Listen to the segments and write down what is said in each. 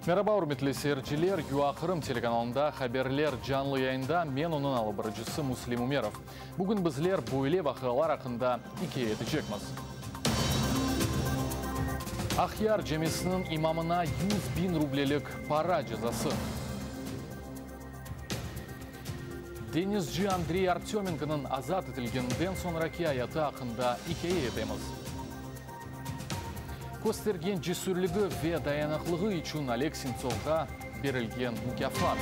Meraba, ürmetli seyirciler! UA Qırım telekanalında haberler canlı yayında, men onıñ alıp barıcısı Müslim Ümerov. Bugün bizler böyle vaqialar aqqında ikâye etecekmiz. Aqyar camisiniñ imamına 100.000 rublelik para cezası. Deñizci Andrey Artömenkonıñ azat etilgeninden soñraki ayatı aqqında ikâye etemiz. Köstergen cesürligi ve dayanıqlığı içün Oleg Sentsovğa berilgen mukâfat.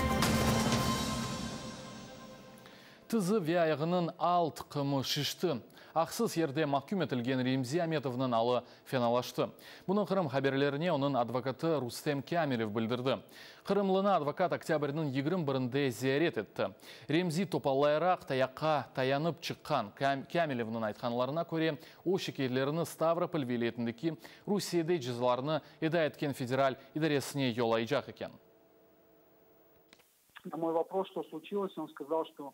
Tizi ve ayağınıñ alt qımı şişti. Aqsız yerde mahküm etilgen Remzi Ametovnıñ alı fenalaştı. Bunı Qırım haberlerine onıñ advokatı Rustem Kâmilev bildirdi. Qırımlını advokat oktâbrniñ 21-nde ziyaret etti. Remzi topallayaraq tayaqqa tayanıp çıqqan. Kâmilevniñ aytqanlarına köre, o şikâyetlerini Stavropol vilâyetindeki Rusiyede cezalarnı eda etken federal idaresine yollaycaq eken. На мой вопрос, что случилось, он сказал, что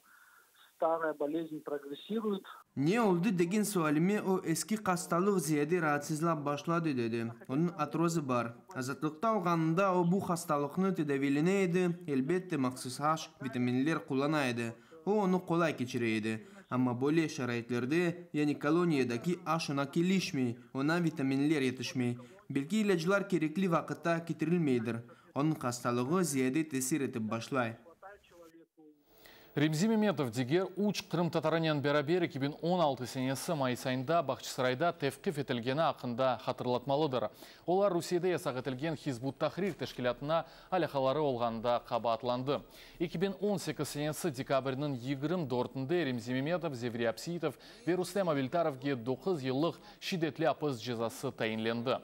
старая болезнь прогрессирует. Ne oldı degen sualime o, eski hastalıq ziyade raatsızlap başladı, dedi. Onıñ atrozı bar. Azatlıqta olğanında o, bu hastalıqnı tedaviylene edi, elbette, mahsus aş, vitaminler qullana edi. O, onı qolay keçire edi. Amma böyle şaraitlerde, yani koloniyadaki aş oña kelişmey, oña vitaminler yetişmey. Belki ilâclar kerekli vaqıtta ketirilmeydir. Onıñ hastalığı ziyade tesir etip başlay. Remzi Memetov diger üç qırımtatarınen beraber 2016 senesi mayıs ayında Bağçasarayda tevqif etilgeni aqqında hatırlatmalıdır. Olar Rusiyede yasaq etilgen Hizb ut-Tahrir teşkilâtına alâqaları olğanında qabaatlandı. 2018 senesi dekabrniñ 24-nde Remzi Memetov, Zevri Abseitov ve Rustem Abiltarovge 9 yıllıq şiddetli apis cezası tayinlendi.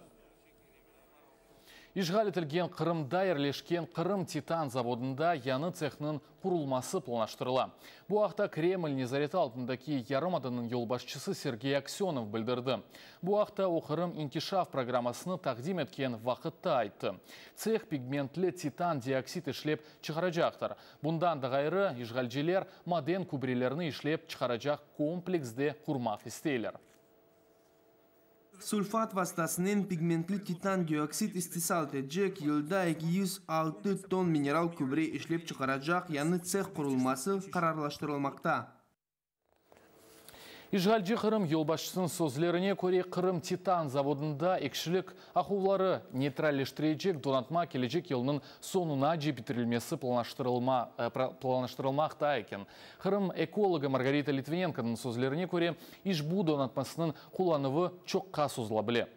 İşğal etilgen Qırımda yerleşken Qırım titan zavodında yañı tsehniñ qurulması planlaştırıla. Bu aqta Kreml nezareti altındaki yarımadanıñ yolbaşçısı Sergey Aksönov bildirdi. Bu aqta o Qırım inkişaf programmasını taqdim etken vaqıtta ayttı. Tseh pigmentli titan dioksid işlep çıqaracaqtır. Bundan da ğayrı, işğalciler maden kübrelerini işlep çıqaracaq kompleks de qurmaq isteyler. Sulfat vastasınen pigmentli titan dioksid istisal etecek, yılda 206 ton mineral kübre işlep çıqaracaq yañı tseh qurulması qararlaştırılmaqta. İşğalci Qırım yolbaşçısınıñ sözlerine köre, Qırım titan zavodında ekşilik aquvları neytralleştirecek donatma kelecek yılnıñ soñunace bitirilmesi planlaştırılmaqta eken. Qırım ekologı Margarita Litvinenkonıñ sözlerine köre, işbu donatmasınıñ qullanuvı çoqqa sozula bile.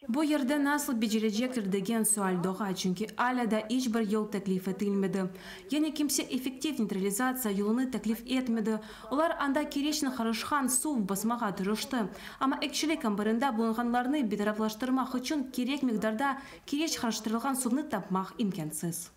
Bu yerde nasıl becerecekler degen sual doğa, çünki alâ da iç bir yol teklif etilmedi. Yani kimse effektiv neytralizatsiya yolunı teklif etmedi. Olar anda kireçnen qarışqan suv basmağa tırıştı. Amma ekşilik anbarında bulunğanlarnı bitaraflaştırmaq içün kerek miqdarda kireç qarıştırılğan suvnı tapmaq imkânsız.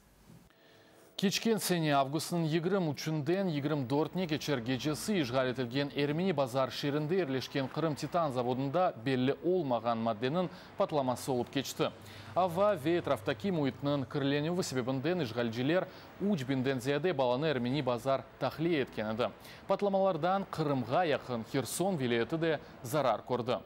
Keçken sene avgustnıñ 23-inden 24-ine keçer gecesi işğal etilgen Ermeni Bazar şeerinde yerleşken Qırım titan zavodında belli olmağan maddeniñ patlaması olıp keçti. Ava ve etraftaki müitniñ kirlenüvi sebebinden işğalciler 3000-den ziyade balanı Ermeni Bazar tahliye etken edi. Patlamalardan Qırımğa yaqın Herson vilâyeti de zarar kördi.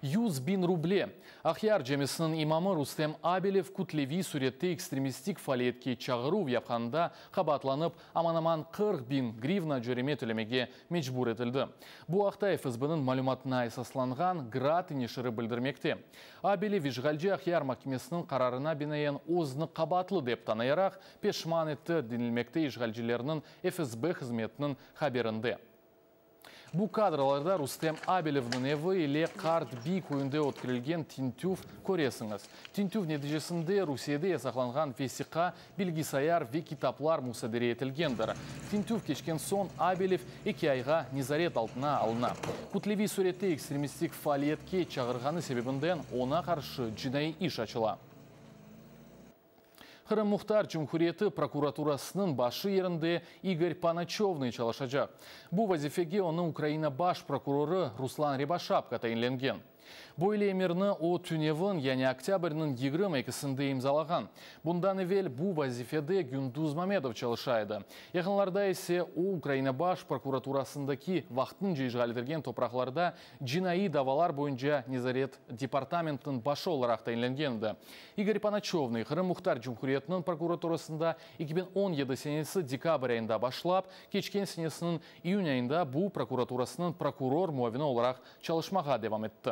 100.000 ruble. Aqyar camisiniñ imamı Rustem Abelev kütleviy sürette ekstremistik faaliyetke çağıruv yapqanında qabaatlanıp, aman-aman 40.000 grivna cöreme tölemege mecbur etildi. Bu aqta FSBniñ malümatına esaslanğan Gratı neşiri bildirmekte. Abelev işğalci Aqyar mahkemesiniñ qararına binaen özüni qabaatlı dep tanıyaraq peşman etti, denilmekte işğalcilerniñ FSB hızmetiniñ haberinde. Bu kadrlarda Rustem Abelevniñ evi ile Qart Biy köyünde ötkerilgen tintüv köresiñiz. Tintüv neticesinde Rusiyede yasaqlanğan vesiqa, bilgisayar ve kitaplar musadere etilgendir. Tintüv keçken soñ Abelev 2 ayğa nezaret altına alına. Kütleviy sürette ekstremistik faaliyetke çağırğanı sebebinden oña qarşı cinaiy iş açıla. Qırım Muhtar Cumhuriyeti prokuraturasınıñ başı yerinde İgor Ponoçovnıy çalışacaq. Bu vazifege onı Ukraina baş prokurorı Ruslan Râboşapka tayinlengen. Böyle emirni o tünevin, yani oktâbrniñ 22-sinde imzalağan. Bundan evel bu vazifede Gündüz Mamedov çalışa edi. Yaqınlarda ise o Ukraina Baş prokuraturasındaki vaqtınca işğal etilgen topraqlarda cinaiy davalar boyunca nezaret departamentiniñ başı olaraq tayinlengen edi. İgor Ponoçovnıy Qırım Muhtar Cumhuriyetiniñ prokuraturasında 2017 senesi dekabr ayında başlap, keçken senesiniñ iyün ayında bu prokuraturasınıñ prokuror muavini olaraq çalışmağa devam etti.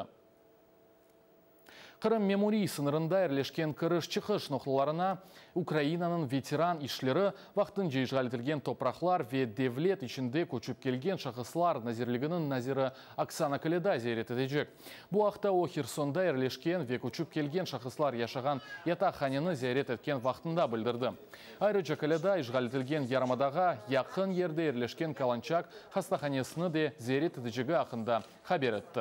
Qırım memuriy sıñırında yerleşken kiriş-çıqış noqtalarına Ukrainanıñ veteran işleri, vaqtınca işğal etilgen topraqlar ve devlet içinde köçip kelgen şahıslar nazirliginiñ naziri Oksana Koleda ziyaret etecek. Bu aqta o, Hersonda yerleşken ve köçip kelgen şahıslar yaşağan yataqhaneni ziyaret etken vaqtında bildirdi. Ayrıca Koleda işğal etilgen yarımadağa yaqın yerde yerleşken Kalançak hastahanesini de ziyaret etecegi aqqında haber etti.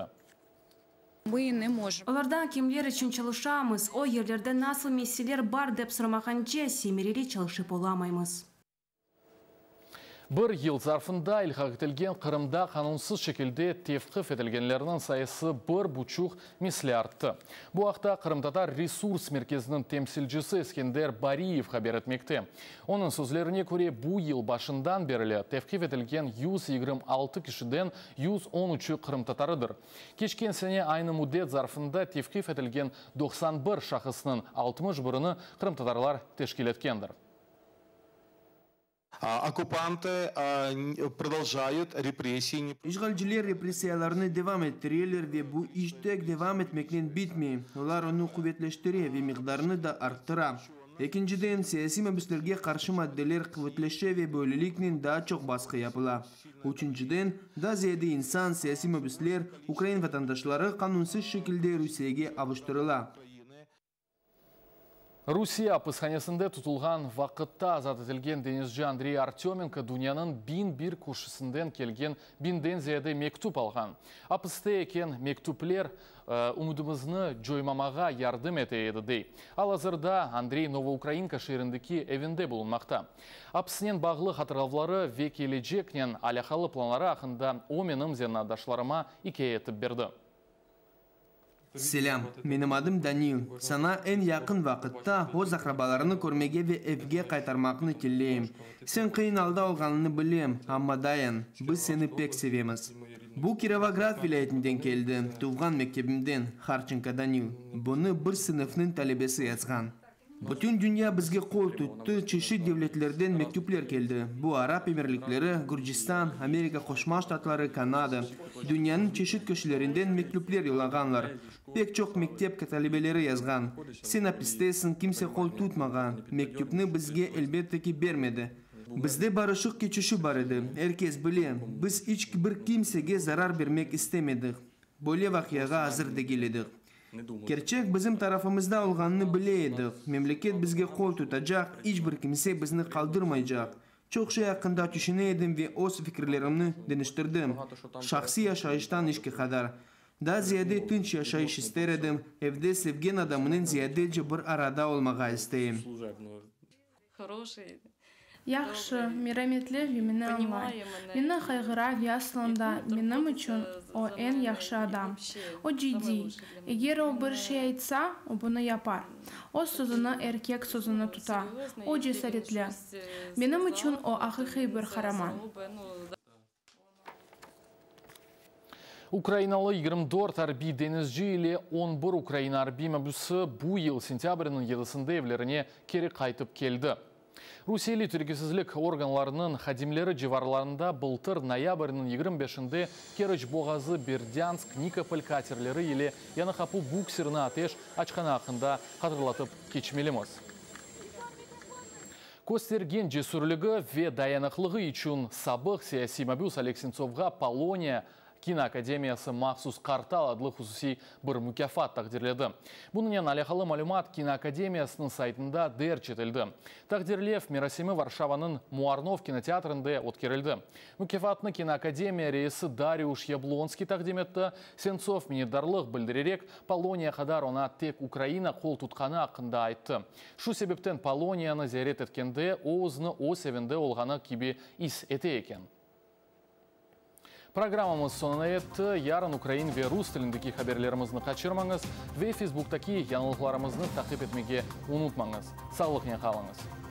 Olardan kimler içün çalışamız, o yerlerde nasıl meseleler bar dep soramağance, semereli çalışıp olamaymız. Bir yıl zarfında ilhaq etilgen Qırımda qanunsız şekilde tevqif etilgenlerniñ sayısı bir buçuq misli arttı. Bu aqta Qırımtatar resurs merkeziniñ temsilcisi Eskender Bariyev haber etmekte. Onıñ sözlerine köre, bu yıl başından berli tevqif etilgen 126 kişiden 113-ü qırımtatarıdır. Keçken sene aynı müddet zarfında tevqif etilgen 91 şahısnıñ 61-ini qırımtatarlar teşkil etkendir. Okkupantı prodolžayut repressiyi. İşğalciler repressiyalarnı devam ettireler ve bu iş tek devam etmeknen bitmey, olar onı quvetleştire ve miqdarını da arttıra. Ekinciden, siyasiy mabüslerge qarşı maddeler quvetleşe ve böyleliknen daa çoq basqı yapıla. Üçünciden, daa ziyade insan, siyasiy mabüsler, ukrain vatandaşları qanunsız şekilde Rusiyege avuştırıla. Rusiye apishanesinde tutulğan vaqıtta azat etilgen deñizci Andrey Artömenko dünyanıñ 1001 köşesinden kelgen biñden ziyade mektüp alğan. Apiste eken mektüpler ümüdimizni coymamağa yardım ete edi, dey. Al-azırda Andrey Novoukrainka şeerindeki evinde bulunmaqta. Apisnen bağlı hatıravları ve keleceknen alâqalı planları aqqında o menim zenaatdaşlarıma ikâye etip berdi. Selâm, menim adım Danil. Saña eñ yaqın vaqıtta öz aqrabalarıñnı körmege ve evge qaytarmaqnı tileyim. Sen qıyın alda olğanıñnı bilem, amma dayan, biz seni pek sevemiz. Bu Kirovograd vilâyetinden keldi, tuvğan mektebimden, Harçenko Danil. Bunı bir sınıfnıñ talebesi yazğan. Bütün dünya bizge qol tuttı, çeşit devletlerden mektüpler keldi. Bu Arap Emirlikleri, Gürcistan, Amerika Qoşma Ştatları, Kanada. Dünyanıñ çeşit köşelerinden mektüpler yollağanlar. Pek çoq mektep talebeleri yazğan. Sen apistesiñ, kimse qol tutmağan. Mektüpni bizge, elbette ki, bermedi. Bizde barışıq keçişi bar edi, er kes bile. Biz iç bir kimsege zarar bermek istemedik. Böyle vaqiağa azır degil edik. Kerçek bizim tarafımızda olğanını bile edik, memleket bizge qol tutacaq, iç bir kimse bizni qaldırmaycaq. Çoq şey aqqında tüşüne edim ve öz fikirlerimni deñiştirdim, şahsiy yaşayıştan işke qadar. Daa ziyade tınç yaşayış ister edim, evde sevgen adamınen ziyadece bir arada olmağa isteyim. Yahşı, merametli ve meni añlay. Meni qayğıra ve aslında menim içün o eñ yahşı adam. O ciddiy. Eger o bir şey aytsa, o bunı yapar. Öz sözüni, erkek sözüni tuta. O cesaretli. Menim içün o aqiqiy bir qaraman. Ukrainalı 24 arbiy deñizci ile 11 Ukraina arbiy mabüsi bu yıl sentâbrniñ yedisinde evlerine keri qaytıp keldi. Rusiyeli telükesizlik organlarınıñ hadimleri civarlarında bıltır noyabrniñ 25-inde Keriç boğazı Berdânsk, Nikopol katerleri ile Yañıqapu buksirine ateş açqanı aqqında hatırlatıp keçmelimiz. Köstergen cesürligi ve dayanıqlığı içün sabıq siyasiy mabüs Oleg Sentsovğa Poloniya kinoakademiyası mahsus Qartal adlı hususiy bir mukâfat taqdirledi. Bunınen alâqalı malümat kinoakademiyasınıñ saytında derc etildi. Taqdirlev merasimi Varşavanıñ Muarnov kinoteatrinde ötkerildi. Mukâfatnı kinoakademiya reisi Dariuş Yablonskiy taqdim etti. Sentsov minnetdarlıq bildirerek, Poloniya qadar oña tek Ukraina qol tutqanı aqqında ayttı. Şu sebepten Poloniyanı ziyaret etkende o özüni öz evinde olğanı kibi is ete eken. Programmamız soñuna yetti. Yarın ukrain ve rus tilindeki haberlerimizni qaçırmañız ve Facebooktaki yañılıqlarımıznı taqip etmege unutmañız. Sağlıqnen qalıñız.